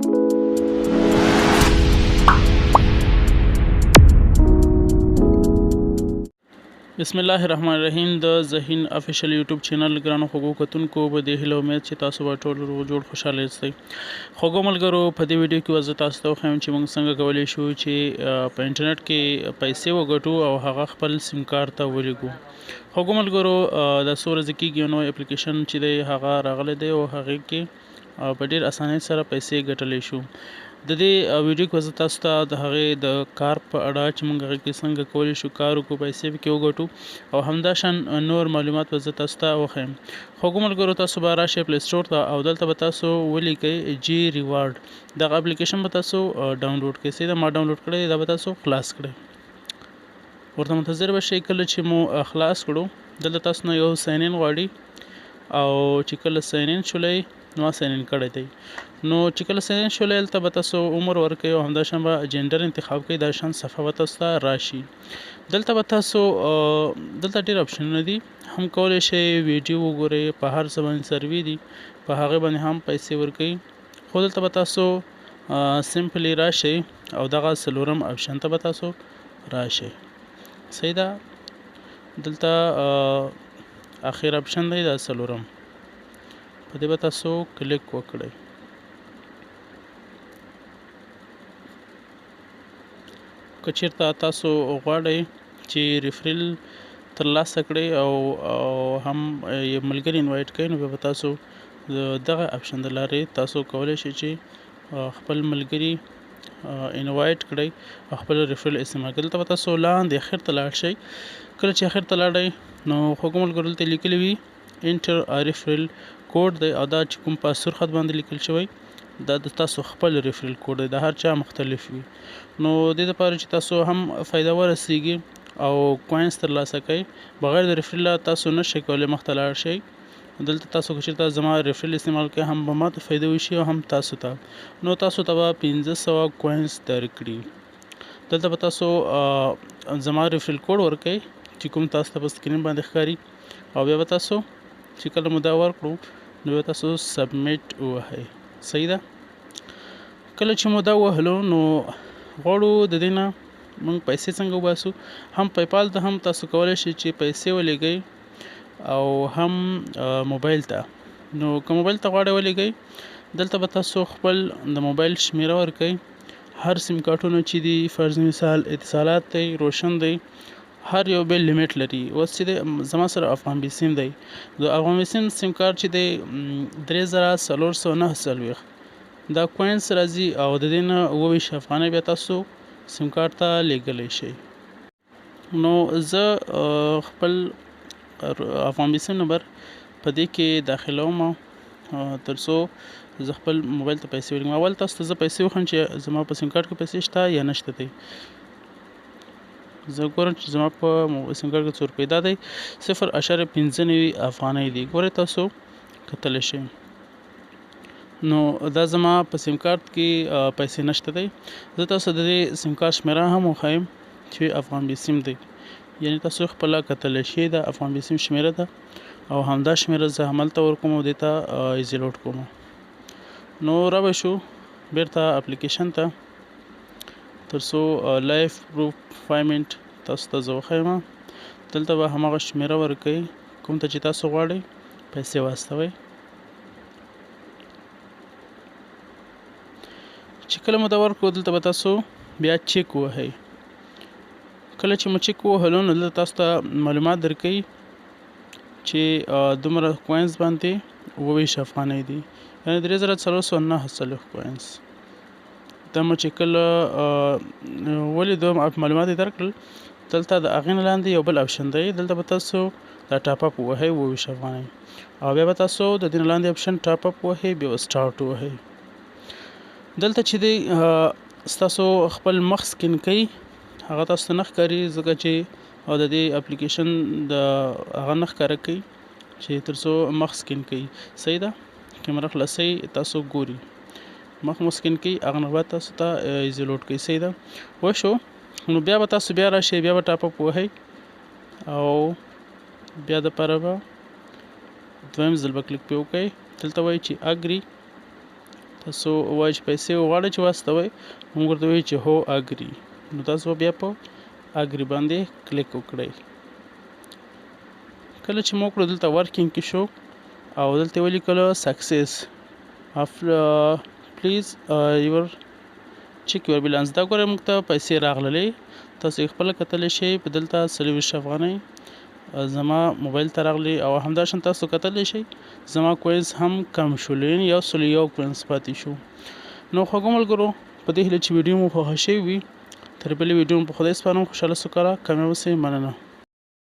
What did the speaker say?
بسم الله الرحمن الرحیم د ذهین افیشل یوټیوب چینل ګرانو خوږو کتونکو په دې هیله امید چې تاسو به ټول روغ جوړ خوشاله یاستئ. خوږو ملګرو، په دې ویډیو کې به زه تاسو ته وښیم چې موږ څنګه کولی شو چې په انټرنیټ کې پیسې وګټو او هغه خپل سیم کارت ته ولیږو. خوږو ملګرو، دا څو ورځې کېږي یو نوی اپلیکیشن چې دی هغه راغلی دی او هغې کې په ډیر اسانۍ سره پیسې ګټلی شو. د دې ویډیو کې به زه تاسو ته د هغې د کار په اړه چې موږ هغې کې څنګه کولی شو کار وکړو، پیسې پکې وګټو او همداشان نور معلومات به زه تاسو ته وښیم. خوږو ملګرو، تاسو به راشئ پلی سټور ته او دلته به تاسو ولیکئ جی ریوارډ. دغه اپلیکیشن به تاسو ډاونلوډ کړئ. سیده ما ډاونلوډ کړی، دا به تاسو خلاص کړئ، ورته منتظر به شئ. کله چې مو خلاص کړو، دلته تاسو نه یو ساین ان غواړي او چې کله ساین ان شولئ، نو ما ساین ان کړی دی، نو چې کله ساین ان شولئ، هلته به تاسو عمر ورکوئ او همداشان به جنډر انتخاب کوئ. دا شان صفحه به تاسو ته راشي. دلته به تاسو دلته ډېر اپشنونه دي، هم کولی شئ ویډیو وګورئ، په هر څه باندې سروې دي، په هغې باندې هم پیسې ورکوي، خو دلته به تاسو سمپلی راشئ او دغه څلورم اپشن ته به تاسو راشئ. صحیح ده، دلته اخر اپشن دی دا څلورم، په دې به تاسو کلیک وکړئ. که چیرته تاسو غواړئ چې ریفریل ترلاسه کړئ او هم یو ملګری انوایټ کړئ، نو بیا به تاسو دغه اپشن د لارې تاسو کولی شئ چې خپل ملګری انوایټ کړئ او خپل ریفرل استعمال کړئ. دلته به تاسو لاندې اخر ته لاړ شئ. کله چې اخر ته لاړئ، نو خوږو ملګرو، دلته لیکلي وي انټر ریفرل کوډ دی او دا چې کوم په سور خط باندې لیکل شوی، دا د تاسو خپل ریفرل کوډ دی، د هر چا مختلف وي. نو دې لپاره چې تاسو هم فایده ورسیږي او کوینز ترلاسه کړئ، بغیر د ریفرل تاسو نشئ کولی مخته لاړ شئ. دلته تاسو که چېرته زما ریفرل استعمال کړئ، هم به ماته فایده وشي او هم تاسو ته. نو تاسو ته به 500 کوینز درکړي. دلته به تاسو زما ریفرل کوډ ورکړئ چې کوم تاسو ته په سکرین باندې ښکاري او بیا به تاسو چې کله مو دا ورکړو، نو بیا تاسو سبمیټ ووهئ. صحیح ده، کله چې مو دا ووهلو، نو غواړو د دې نه موږ پیسې څنګه وباسو. هم پیپال ته هم تاسو کولی شئ چې پیسې ولیږئ او هم موبایل ته. نو که موبایل ته غواړئ ولیږئ، دلته به تاسو خپل د موبایل شمیره ورکئ. هر سیم کارتونه چې دي، فرض مثال اتصالات دی، روشن دی، هر یو بل لیمیټ لري. اوس چې دی زما سره افغان بي سیم دی، د افغان بي سیم سیم کارت چې دی 3449 دا کوینس راځي او د دې نه 27 افغانۍ بیا تاسو سیم کارت ته لیږلی شئ. نو زه خپل افغان بي سیم نمبر په دې کې داخلوم تر څو زه خپل موبایل ته پیسې ولېږم. اول تاسو ته زه پیسې وښیم چې زما په سیم کارت کې پیسې شته یا نشته دی. زه ګورم چې زما په سیم کارت کې څو روپۍ. دا دی، 0.95 افغانۍ دي، ګورئ، تاسو کتلی شئ. نو دا زما په سیم کارت کې پیسې نشته دی. زه تاسو د دې سیم کارت شمېره هم وښیم چې افغان بي سیم دی، یعنی تاسو خپله کتلی شئ. دا افغان بي سیم شمېره ده او همدا شمېره زه هملته ورکوم او دې ته ایزي لوډ کوم. نو را به شو بیرته اپلیکیشن ته تر څو لایف پروف پیمنټ تاسو ته زه وښیم. دلته به هماغه شمېره ورکوئ کوم ته چې تاسو غواړئ پیسې واستوئ. چې کله مو دا ورکړو، دلته به تاسو بیا چک ووهئ. کله چې مو چک ووهلو، نو دلته تاسو ته معلومات درکوي چې دومره کوینز باندې 27 افغانۍ دي، یعنی 3449 کوینز. دا مو چې کله ولیدو، معلومات یې درکړل، دلته د هغې نه لاندې یو بل اپشن دی. دلته به تاسو دا ټاپ اپ ووهئ، 27 افغانۍ، او بیا به تاسو د دې نه لاندې اپشن ټاپ اپ ووهئ، بیا به سټارټ ووهئ. دلته چې دی ستاسو خپل مخ سکین کوي، هغه تاسو ته نه ښکاري، ځکه چې او د دې اپلیکیشن د هغه نه ښکاره کوي چې تر څو مخ سکین کوي. صحیح ده، کیمره خلاصوي، تاسو ګوري، مخ مو سکین کوي، هغه نه بعد تاسو ته ایزي لوډ کوي. صحیح ده، وشو. نو بیا به تاسو بیا راشئ، بیا به ټاپ اپ ووهئ او بیا د پاره به دویم ځل به کلیک پې وکړئ. دلته وایي چې اګري. تاسو وایي چې پیسې وغواړئ چې واستوئ، موږ ورته وایو چې هو اګري. نو تاسو بیا په اګري باندې کلیک وکړئ. کله چې مو کړو، دلته ورکینګ کې شو او دلته ولیکلو سکسس، پلیز یور چیک یور بیلانس. دا ګوره، موږ ته پیسې راغللې، تاسو یې خپله کتلی شئ. په دلته 24 افغانۍ زما موبایل ته راغلي او همداشان تاسو کتلی شئ زما کوینز هم کم شول، یعنې 101 کوینز پاتې شو. نو خوږو ملګرو، په دې هیله چې ویډیو مو خوښه شوې وي. تر بلې ویډیو مو په خدای سپارم. خوشحاله، سوکاله، کامیاب اوسئ. مننه.